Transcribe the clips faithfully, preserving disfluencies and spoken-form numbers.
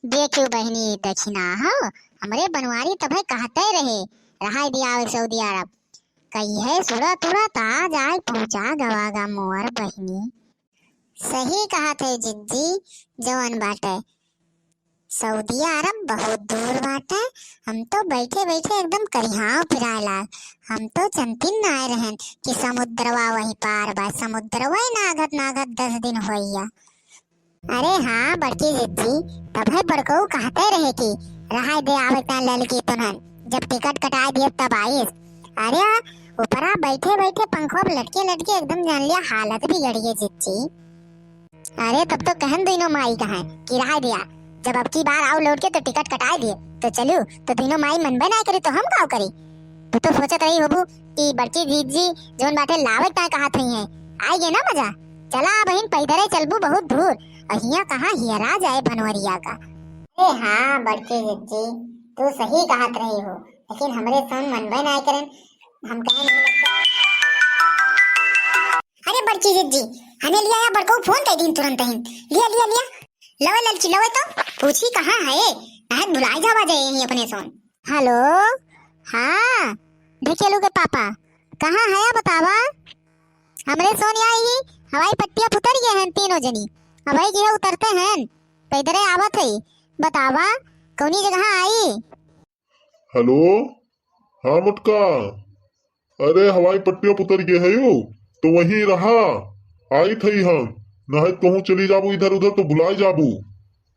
देखियो बहिनी, दखिना हो, हमरे बनवारी तभे कहते रहे, रहाई दिया आवे सऊदी अरब। कही है, सुरत उरत आ जाए, पहुँचा गवा गा मोर बहिनी। सही कहत है जिज्जी, जवन बाटे, सऊदी अरब बहुत दूर बाटे। हम तो बैठे बैठे एकदम करिहाव पिराए लाग। हम तो चनतिन नाय रहन कि समुद्रवा वही पार बा। समुद्रवा ही नागत नागत दस दिन होइया। अरे हाँ बड़की जिज्जी, तभे बड़कऊ कहते रहे कि रहाई दे आवे तान ललकी तुनन, जब टिकट कटाए दिए तब आइस। अरे ऊपरा बैठे बैठे पंखवा पे लटके लटके एकदम जान लिया हालत बिगड़ गई जिज्जी। अरे तब तो कहन दुइनो माई कहाँ कि रहाई दिया, जब अब की बार आओ लौट के तो टिकट कटाए दिए, तो चलू, तो दुइनो माई मनबे ना करी तो हम काव करी। तू तो सोचत रही होबू कि बड़की जिज्जी जौन बाटे लावे ताय कहत हुई है, आई गे ना मजा। चला अब हिन पैदरे चलबू बहुत दूर, और हिया कहाँ हियरा जाए बनवरिया का। अरे हाँ बड़की जिज्जी, तू सही कहत रही हो, लेकिन हमरे सोन मनबे ना करें, हम कहे नहीं लगता। अरे बड़की जिज्जी, हमें लिया या बड़को फोन कर दिन तुरंत ही। लिया, लिया, लिया। लवे ललची, लवे तो पूछी कहाँ है? नाहत भुलाई जावा जाए यहीं अपने सोन। हेलो, हाँ, ढकेलू के पापा, कहाँ है बतावा? हमरे सोन या ही हवाई पट्टिया पुतर गए हैं तीनों जनी। अब वही गिरा उतरते हैं, पैदरे आवत है। बतावा, कौनी जगह आई? हेलो, हाँ मोटका, अरे हवाई पट्टिया पुतर गए है यू, तो वहीं रहा, आई थई हम, नहीं कहूँ चली जाबू इधर उधर तो भुलाई जाबू,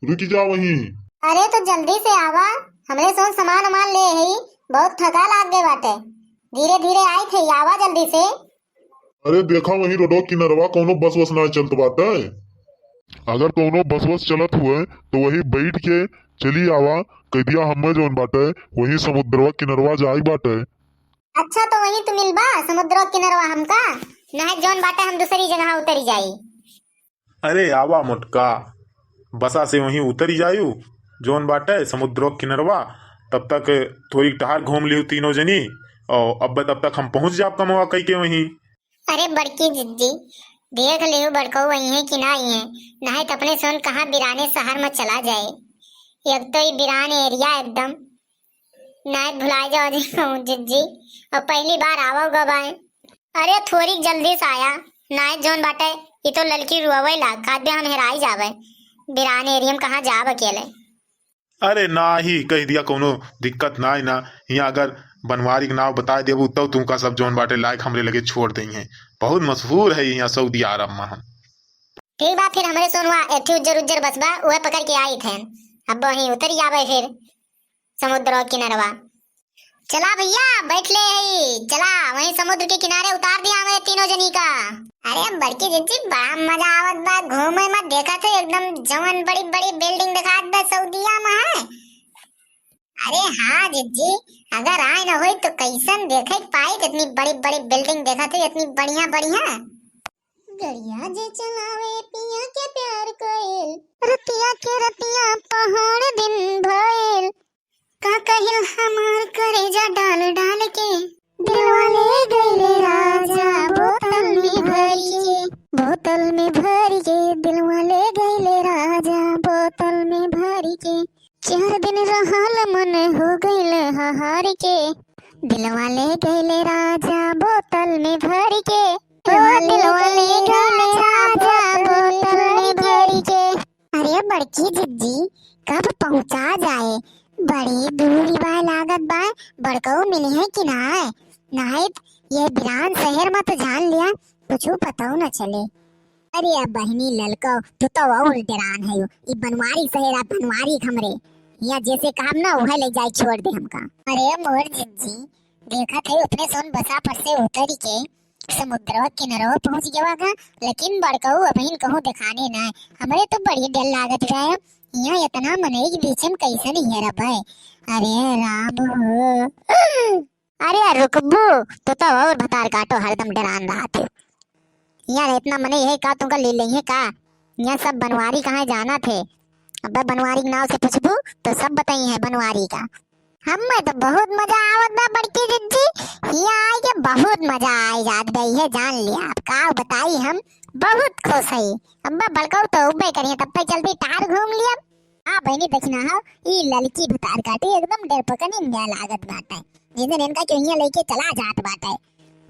रुकी जा वहीं। अरे तो जल्दी से आवा, हमरे सोन सामान उमान ले है, बहुत थका लाग गए बाटे। धीरे धीरे आई थई, आवा जल्दी से। अरे देखा वहीं रोडवा किनरवा कौनो बस वस ना चलत बाटे। अगर कौनो बस वस चलत हुए तो वही बैठ के चली आवा, कह दिया हमें जौन बाटे वही समुद्रवा किनरवा जाए बाटे। अच्छा तो वहीं तू मिलबा समुद्रवा किनरवा हमका, नहीं जौन बाटे हम दूसरी जगह उतरी जाई। अरे आवा मोटका, बसा से वहीं उतरी जायू, जौन बाटे समुद्रो किनरवा, तब तक थोड़ी टहर घूम लिहू तीनों जनी, और अब तब तक हम पहुँच जाब कमवा कई के वहीं। अरे बड़की जिज्जी, देख लिहू बड़कऊ वहीं है कि ना आई है, नाहे त अपने सोन कहाँ बिराने शहर में चला जाए। एक तो ये बिरान एरिया एकदम, नाहे भुला जाओ जी कहूँ जिज्जी, और पहली बार आवो गबाए। अरे थोड़ी जल्दी से आया, नाहे जौन बाटे, ये तो ललकी रुआवे लाग, खाद भी हम हेराई जावे। बिरान एरिया में कहाँ जाब अकेले? अरे ना ही कह दिया, कोनो दिक्कत ना ही ना। यहाँ अगर बनवारी के नाव बता देबू तब तुमका सब जौन बाटे लायक हमरे लगे छोड़ देई हैं। बहुत मशहूर है यहाँ सऊदी अरब में हम। ठीक बा, फिर हमरे सोनवा एक ठे उज्जर उज्जर बस बा, उहे पकड़ के आई थे। अब वहीं उतर जाबे फिर समुद्र किनारवा। चला भैया, बैठ ले हई, चला वहीं समुद्र के किनारे उतार दिया हमें तीनों जनी का। अरे बड़की जिज्जी, बड़ा मजा आवत बा घूमे में, देखत है एकदम जवन बड़ी बड़ी बिल्डिंग दिखात बा सऊदिया में है। अरे हाँ जिज्जी, अगर आए न होई तो कैसन देखे के पाई, इतनी बड़ी बड़ी बिल्डिंग देखत है, इतनी बढ़िया बढ़िया। गड़िया जे चलावे पिया के प्यार कइल, रतिया के रतिया पहाड़ दिन भइल। का कहिल हमार करेजा डाल डाल के, दिलवा ले गइले राजा बोतल में भर के, बोतल में भर के, दिलवा ले गइले राजा बोतल में भर के। चार दिन रहल मन हो गइल हार के, दिलवा ले गइले राजा बोतल में भर के, ओ दिलवा ले गइले राजा बोतल में भर के। अरे बड़की जिज्जी, कब पहुँचा जाए? बड़ी दूरी बा लागत बा, बड़कऊ मिली है कि ना? नाहित ये बिरान शहर में तो जान लिया, कुछ पता न चले। अरे अब बहिनी ललको, तू तो और डेरान है, ई बनवारी शहर आ बनवारी हमरे। यहाँ जैसे कहब ना, उहे ले जाए छोड़ दे हमका। अरे मोर जिज्जी, देखत है अपने सोन बसा पर से उतरी के समुद्रवा किनारवा पहुँच गवा का, लेकिन बड़कऊ अबहिन कहूँ देखाने ना। हमरे तो बड़ी डर लागत बा, यहाँ इतना मनई के बीच में कैसे नहीं है रबे। अरे राम हो। अरे यार रुकबू, तो, तो और भतार काटो हरदम डरान रहत है। यहाँ इतना मनई है का तुमका ले लेंगे का? यहाँ सब बनवारी कहाँ जाना थे। अब बनवारी के नाव से पूछबू तो सब बताई है बनवारी का। हमें तो बहुत मजा आवत बा बड़की जिज्जी, हिया आई के बहुत मजा आई जात बा, ये जान लिया। अब का बताई, हम बहुत खुश है। अब बड़कऊ तो उबे करिए, तब तक चलती टहर घूम लिया। हाँ बहिनी, देखना हो, ई ललकी भतार काटे एकदम डरपकनी में लागत बाटे, जैसे इनका केहू हियाँ लेके चला जात बाटे।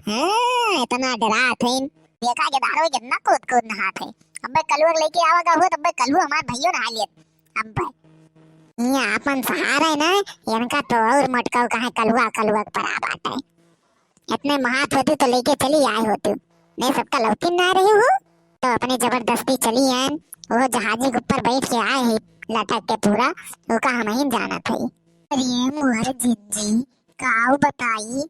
हाँ, इतना डरात है। देखा के दारो कितना कूद कूद नहात है। अब्बे कलुआ के लेके आवा का हुआ, तब्बे कलुआ हमार भइयो नहा लियत। अब्बे ये आपन सहारा है ना, इनका तो और मटकाऊ कहाँ कलुआ कलुआ पर आ बाटे। इतने महात होती तो लेके चली आए होती, नहीं सबका लौटी ना रही हो। तो अपने जबरदस्ती चली आन, वो जहाजी के ऊपर बैठ के आए है, लटक के पूरा, ओका हम ही जानत है। अरे मोर जिज्जी, काऊ बताई,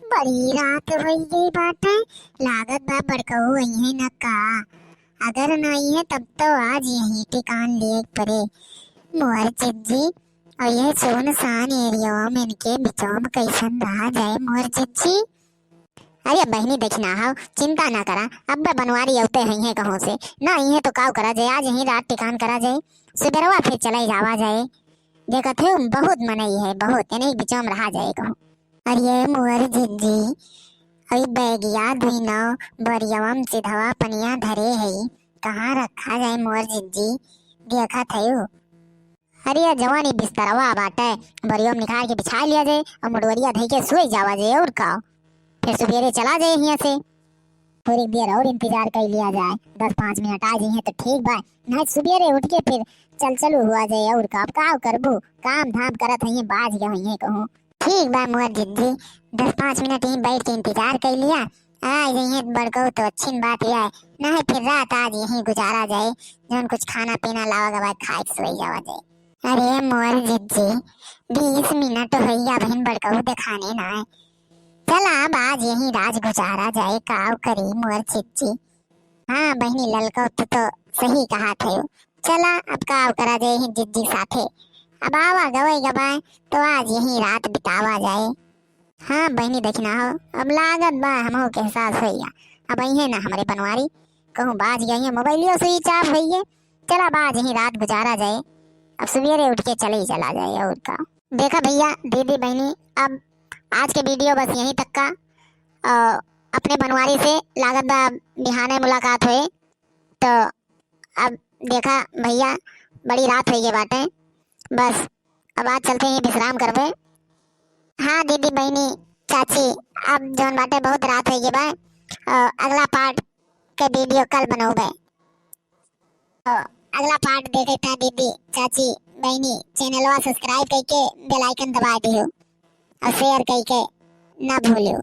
बड़ी रात होई गई बाटे, लागत बा बड़कऊ अइहे न का? अगर ना अइहे तब तो आज यहीं ठिकान लिए पड़े। मोर जिज्जी, और ये सुनसान एरिया में इनके बिचौम कैसन रहा जाए मोर जिज्जी? अरे बहिनी, देखना हो, चिंता ना करा, अब्बे बनवारी अउते हइहे कहूँ से, ना अइहे तो काऊ करा जाए, आज यहीं रात ठिकान करा जाए, सुबेरवा फिर चले जावा जाए। देखत हो, बहुत मनई है, बहुत, इन्हीं बिचौम रहा जाए कहूँ। अरे मोर जिज्जी, अभी बैगिया दुइनो बोरियवा में सिधवा पनिया धरे है, कहाँ रखा जाए मोर जिज्जी? देखत है। अरे जवानी बिस्तरवा बाटे, बोरियवा में निकाल के बिछा लिया जाए और मुडोरिया धई के सोई जावा जाए और का। फिर सुबेरे चला जाए हियाँ से। थोड़ी देर और इंतजार कर लिया जाए, दस पाँच मिनट आ जाइए तो ठीक बा, नहीं सुबेरे उठ के फिर चल चलू हुआ जाए और का। अब का करबू, काम धाम करत है, बाज गए हुई कहूँ। ठीक बा मोर जिज्जी, दस पाँच मिनट यहीं बैठ के इंतजार कर लिया, आ जइहे बड़कऊ तो अच्छी बात है, नहीं फिर रात आज यहीं गुजारा जाए, जौन कुछ खाना पीना लावा गवा खाए के सोई जावा जाए। अरे मोर जिज्जी, बीस मिनट होइया बहिन बड़कऊ देखाने ना है। चला अब आज यहीं राज गुजारा जाए, काव करी मोर जिज्जी। हाँ बहिनी ललकऊ, तू तो सही कहा थे। चला अब काव करा जाए यहीं जिज्जी साथे। अब आवा गवई गबाए तो आज यहीं रात बितावा जाए। हाँ बहिनी, देखना हो, अब लागत बा हमहू के एहसास होइया। अब अइहे ना हमरे बनवारी, कहूँ बाज गई है, मोबाइलियो switch off होइए। चला बाज यहीं रात गुजारा जाए, अब सुबेरे उठ के चले ही चला जाए और का। देखा भइया, दीदी, बहिनी, अब आज के video बस यहीं तक का। और अपने बनवारी से लागत बा बिहाने मुलाकात होए। तो अब देखा भइया, बड़ी रात होइए बाटे, बस अब आज चलते ही विश्राम करबे। हाँ दीदी, बहिनी, चाची, अब जौन बाटे बहुत रात होइए बा, और अगला part के video कल बनौबे। और अगला part देखे था दीदी, चाची, बहिनी, channelवा subscribe करके bell icon दबा दियो और share करके ना भूलियो।